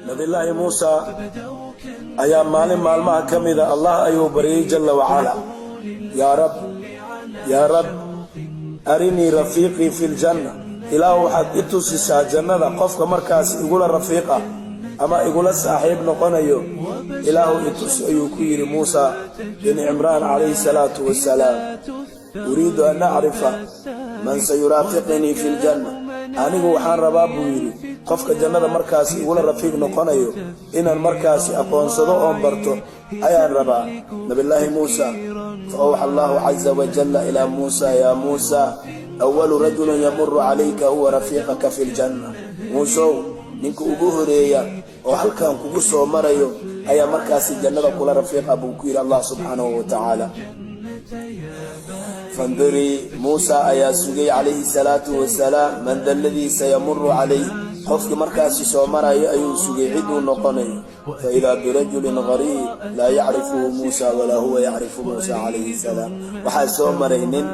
Nabillaahi Muusa ayaa maalin maalmaha ka mida Allah ayuu baryay jalla wacala: "Yaa rab, yaa rab, arinii rafiiqii fi ljanna." Ilaah, waxaad i tusisaa jannada qofka markaas igula rafiiq ah ama igula saaxiib noqonayo. Ilaahu i tusi, ayuu ku yidhi Muusa bin Cimraan calayhi salaatu wasalaam. "Uriidu an acrifa man sayuraafiqinii fi ljanna." Anigu waxaan rabaa, buu yidhi, qofka jannada markaasi igula rafiiq noqonayo inaan markaasi aqoonsado oon barto ayaan rabaa. Nabillaahi Muusa, fa awxa Allahu caza wajalla ilaa Muusa: "Yaa Muusa, awalu rajulin yamuru calayka huwa rafiiqaka fi ljanna." Muusow, ninka ugu horeeya oo halkan kugu soo marayo ayaa markaasi jannada kula rafiiqa, buu ku yidhi Allah subxaanahu wa tacaala. Fandurii, Muusa ayaa sugay calayhi salaatu wasalaam, man da aladii sayamuru calayh, qofkii markaasi soo marayo ayuu sugay ciduu noqonayo. Faidaa birajulin gariib laa yacrifuhu Muusa walaa huwa yacrifu Muusa calayhi salaam. Waxaa soo maray nin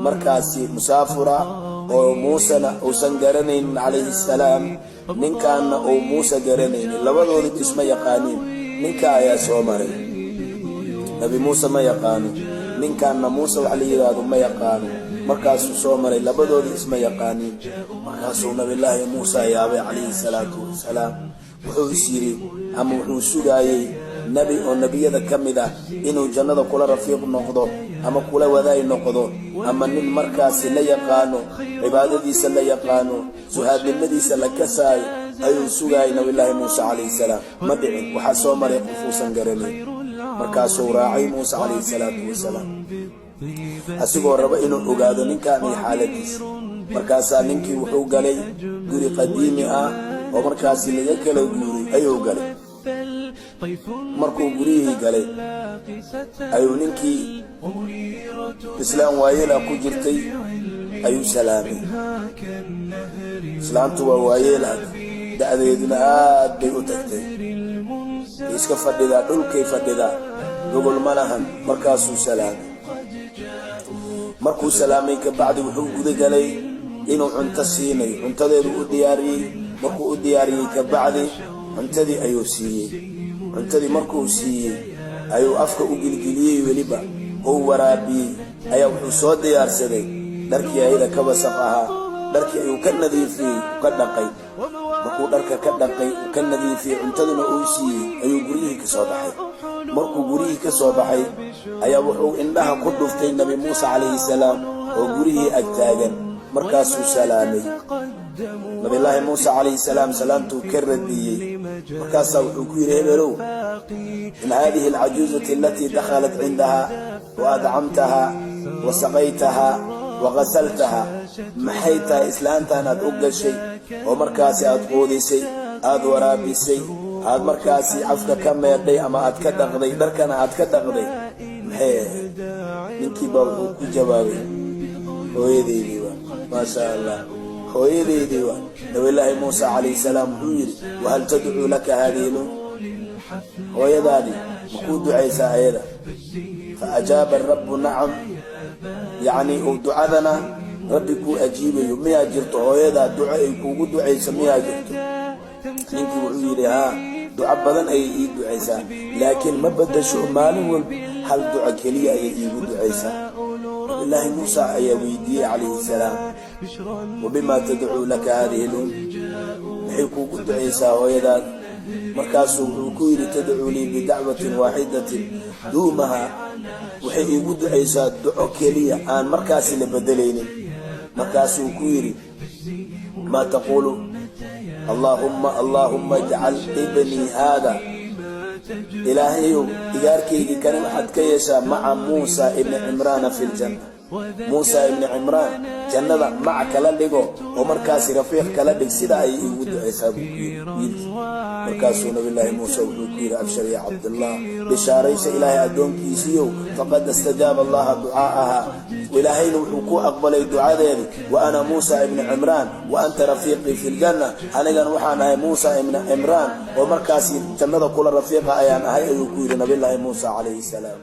markaasi musaafura oo Muusena uusan garanaynin calayhi salaam, ninkaanna uu Muuse garanaynin. Labadooda isma yaqaaniin. Ninka ayaa soo maray. Nabi Muuse ma yaqaano ninkaanna, Muuse wax la yidhaahdo ma yaqaano. Markaasuu soo maray, labadoodii isma yaqaaniin. Markaasuu Nabillaahi Muusa yaabay calayhi salaatu wasalaam. Wuxuu is yidhi ama wuxuu sugaayey nebi oo nebiyada ka mid ah inuu jannada kula rafiiq noqdo ama kula wadaay noqdo, ama nin markaasi la yaqaano, cibaadadiisa la yaqaano, suhaadnimadiisa la kasaayo ayuu sugaayay Nabillaahi Muuse calayhi salaam. Ma dhicin. Waxaa soo maray qof uusan garanayn. Markaasuu raacay Muuse calayhi salaatu wasalaam, asigoo raba inuu ogaado ninkan iyo xaaladiisa. Markaasaa ninkii wuxuu galay guri qadiimi ah oo markaasi laga kala guuray ayuu galay. Markuu guryihii galay ayuu ninkii islaam waayeel ah ku jirtay ayuu salaamay. Islaamtu waa waayeel hadda, da'deeduna aad bay u tagtay. Iska fadhidaa, dhulkay fadhidaa, gogol ma lahan. Markaasuu salaamay. Markuu salaamay kabacdi, wuxuu guda galay inuu cunto siinayo. Cuntadeedu u diyaariyey. Markuu u diyaariyey kabacdi, cuntadii ayuu siiyey. Cuntadii markuu siiyey ayuu afka u gilgiliyey, weliba uu waraabiyey. Ayaa wuxuu soo diyaarsaday dharkii ayada ka wasaq ahaa. Dharkii ayuu ka nadiifiyey, ka dhaqay. Markuu dharka ka dhaqay, uu ka nadiifiyey, cuntaduna uu siiyey, ayuu guryihii ka soo baxay. Markuu guryihii ka soo baxay ayaa wuxuu indhaha ku dhuftay Nabi Muuse calayhi salaam oo gurihii ag taagan. Markaasuu salaamay Nabillaahi Muuse calayhi salaam. Salaamtuu ka radiyey. Markaasaa wuxuu ku yidhi: "Hebelow, in haadihi alcajuuzati alatii dakhalat cindaha wa adcamtaha wa saqaytaha wa ghasaltaha, maxay tahay islaantan aad u gashay oo markaasi aad quudisay, aad waraabisay, aad markaasi afka ka meedhay ama aad ka dhaqday, dharkana aad ka dhaqday, maxay ahayd?" Ninkii baa wuxuu ku jawaabay: "Hooyadeydii waa, maasha Allah, hooyadeydii waa." Nabillaahi Muuse calayhi salaam wuxuu yidhi: "Wahal tadcuu laka haadihi lum? Hooyadaadii makuu ducaysaa ayada?" Fa ajaaba rabbu: "Nacam." Yacni uu ducadana Rabbi kuu ajiibayo miyaa jirto? Hooyadaa duco ay kuugu ducayso miyaa jirto? Ninkii wuxuu yidhi: "Haa, duco badan ayay ii ducaysaa, laakiin ma bedasho, maalin walba hal duco keliya ayay iigu ducaysaa." Nabillaahi Muusa ayaa weydiiyey calayhi salaam: "Wabima tadcuu laka haadihi lum? Maxay kuugu ducaysaa hooyadaad?" Markaasuu wuxuu ku yidhi: "Tadcuu lii bidacwatin waaxidatin duumaha." Waxay iigu ducaysaa duco keliya aan markaasi la bedelaynin. Markaasuu ku yidhi: "Maa taquulu?" "Allaahumma, allaahumma ijcal ibnii haada," ilaahayow, igaarkaygii kani waxaad ka yeeshaa, "maca Muusa ibni Cimraana fi ljanna." Muusa ibni Cimraan jannada mac kala dhigo oo markaasi rafiiq kala dhig. Sida ayay iigu ducaysaa, buu ku yidhi wiilkii. Markaasuu Nabillaahi Muuse wuxuu ku yidhi: "Abshar ya Cabdillah, bishaaraysa Ilaahay addoonkiisiiyow, faqad istajaaba Allaha ducaa'aha." Ilaahayna wuxuu ku aqbalay ducadeedii. "Wa ana Muusa ibni Cimraan wa anta rafiiqii fi ljanna." Anigana waxaan ahay Muusa ibni Cimraan oo markaasi jannada kula rafiiqa ayaan ahay, ayuu ku yidhi Nabillaahi Muusa calayhi salaam.